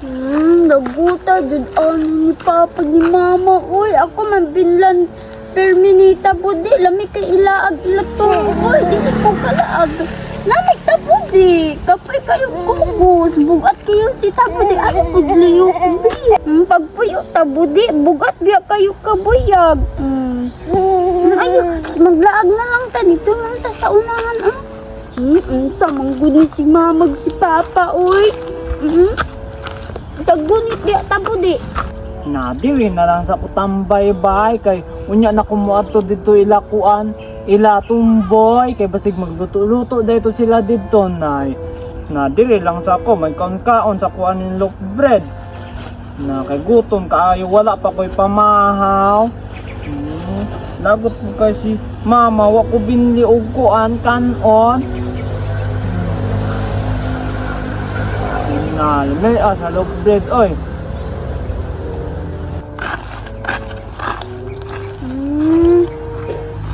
Naguta jud ani ni Papa ni Mama. Uy, ako man binlan perminita budi lami kay ilaag ila to. Uy, dili ko kalaag. Namay tabudi. Kapoy kayo kugos. Bugat kayo si tabudi. Ay, pudliyo ko bi. Pagpuyo tabudi, bugat biya kayo kabuyag. Ay, maglaag na lang ta dito lang ta sa unahan. Ah. Unsa mangguni si Mama ug si Papa, uy. Tagunit di tabudi. Na diri na lang sa kutambay bay kay unya na kumuadto didto ila kuan ila tumboy kay basig magluto-luto dito sila didto nay. Na diri lang sa ako may kaon-kaon sa kuan ning loaf bread. Na kay gutom kaayo wala pa ko'y pamahaw. Lagot ko kay si mama wa ko binli og kuan kanon. Na, may sa loaf bread oy.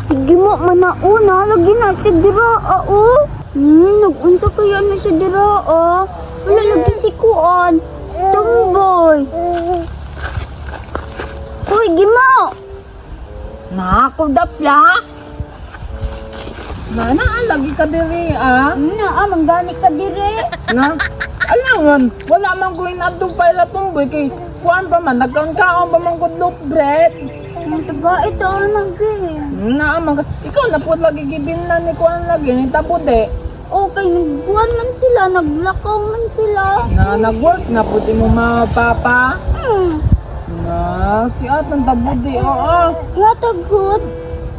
Sige mo, manauna. Lagi na siya dira, ah, oh. Nag-unsa kaya na siya dira, ah. Wala lagi si Kuan. Si Tumboy. Uy, gimo! Na, kudapya. Na, lagi ka diri ah. Na, ah, manggani ka dire. Na, alangan, wala man ko inadto pa ila tumboy kay kuan pa man nagkaon-kaon pa man ko loaf bread. Ang taga ito, ang gi. Na, man ikaw na pud lagi gibinlan ni kuan lagi ni tabude. Okay, nagkuan man sila, naglakaw man sila. Na nag-work na pud imo mama papa. Na, si atang tabude oo. Yata good.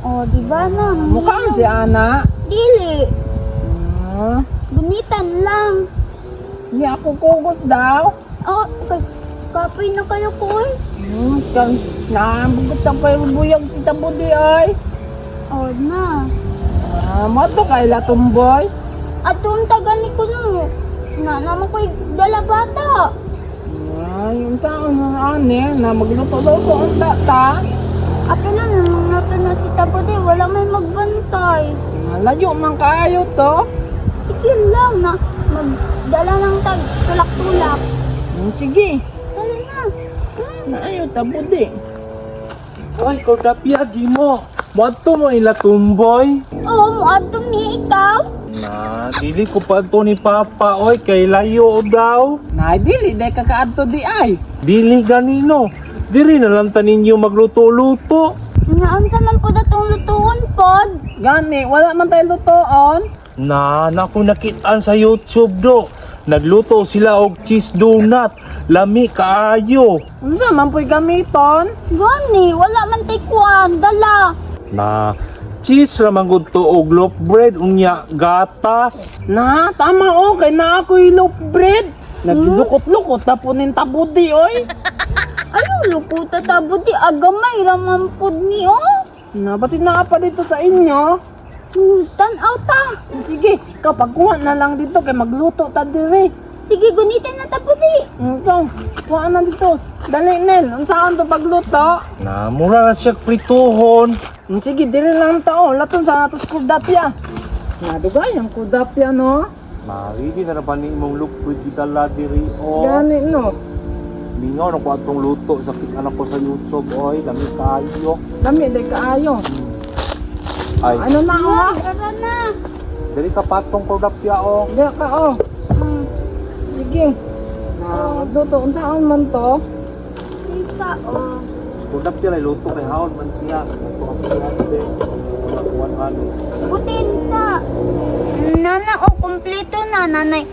Oh, di ba na? Mukha si ana. Dili. Na, Gunitan lang. di ako kugos daw. Oh, kay kapoy na kayo ko eh. Kan, na, bugot ang kayo buyag si tabude ay. Oh, na. Ah, mo to kay la tumboy. Atong taga ni kuno. Na naman ko'y dala bata. Ay, unsa ang ane na magluto-luto unta ta. Ato na nato na si Tabode, wala may magbantay. Ah, layo man kaayo to. Sige lang na magdala ng tag tulak-tulak. Sige, Dali na. Naayo tabudi. Ay, kordapya, gimo. Moadto mo ila tumboy. Oo, mo adto mi ikaw. Na, dili ko pa to ni Papa, oy, kay layo daw. Na dili day ka kaadto di ay. Dili ganino. Diri na lang ta ninyo magluto-luto. Naunsa man po datong lutuon pod. Gani, wala man tayo lutoon. Na, naku nakitaan sa YouTube do. Nagluto sila og cheese donut. Lami kaayo. Unsa man po'y gamiton? Gani, wala man tay kuan, dala. Na, cheese ra man gud to og loaf bread unya gatas. Na, tama o kay naa ko'y loaf bread. Naglukot-lukot na po nin tabudi oy. Ayaw lukuta Tabode, agamay ra man pod ni oh. Na, basit naa pa dito sa inyo. Tan-aw ta. Sige, kapag kuha na lang dito kay magluto ta diri. Sige, gunitan na Tabode. Ikaw, kuha na dito. Dali, Nel, unsaan to pagluto? Na, mura na siya prituhon. Sige, diri lang tao. Laton sa atos kudapya. Nadugay ang kudapya, no? Marili na ba ni imong loaf bread gidala diri o? Gani, no? Mingaw na ko atong luto sa anak ko sa YouTube oy, lami kaayo. Dami, day kaayo. Ay, Ano na, oh? Tara na. dali ka patong kordapya o. Di ka, oh. Sige. Na, magluto. Unsaan man to? Isa, oh. Kordapya lay luto kay haon man siya. Ato ang ate. Mga kuwan ano. Butin sa. Nana, oh, kumpleto na. Nanay,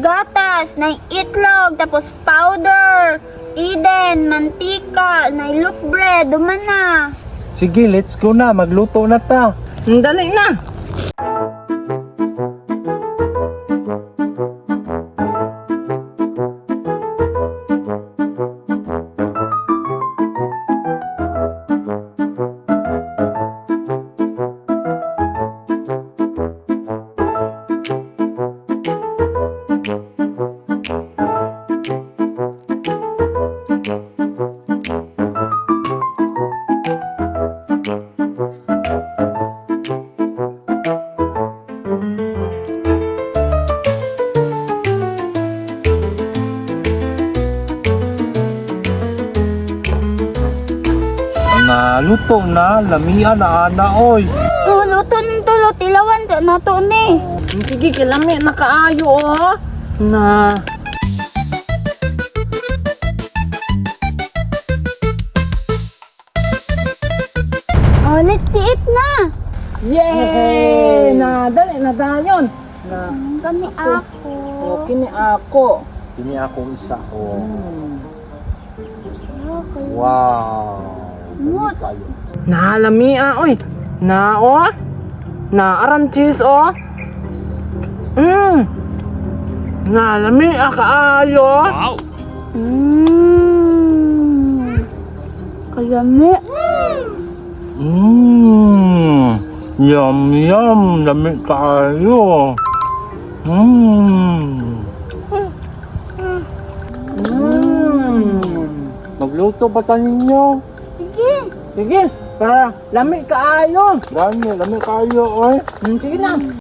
gatas, nay itlog, tapos powder, eden, mantika, nay loaf bread, duman na. Sige, let's go na. Magluto na ta. Dali na. Naluto na, lamian na ana oy. Oh, luto ng tulo, tilawan sa nato ni. Sige, kilami na kaayo oh. Na. Oh, let's see it na. Yay! Na, dali na dayon. Na, Kani ako. okay ni ako. Kini akong isa oh. Okay. Wow. Mut. Na, lami ah, oy. Na, oh. Na, aran cheese, oh. Na, lami ah, kaayo. Kayami. Yum yum, lami kaayo. Magluto ba tayo ninyo? Sige. Sige, para lami kaayo. Gani, lami kaayo oy. Sige na.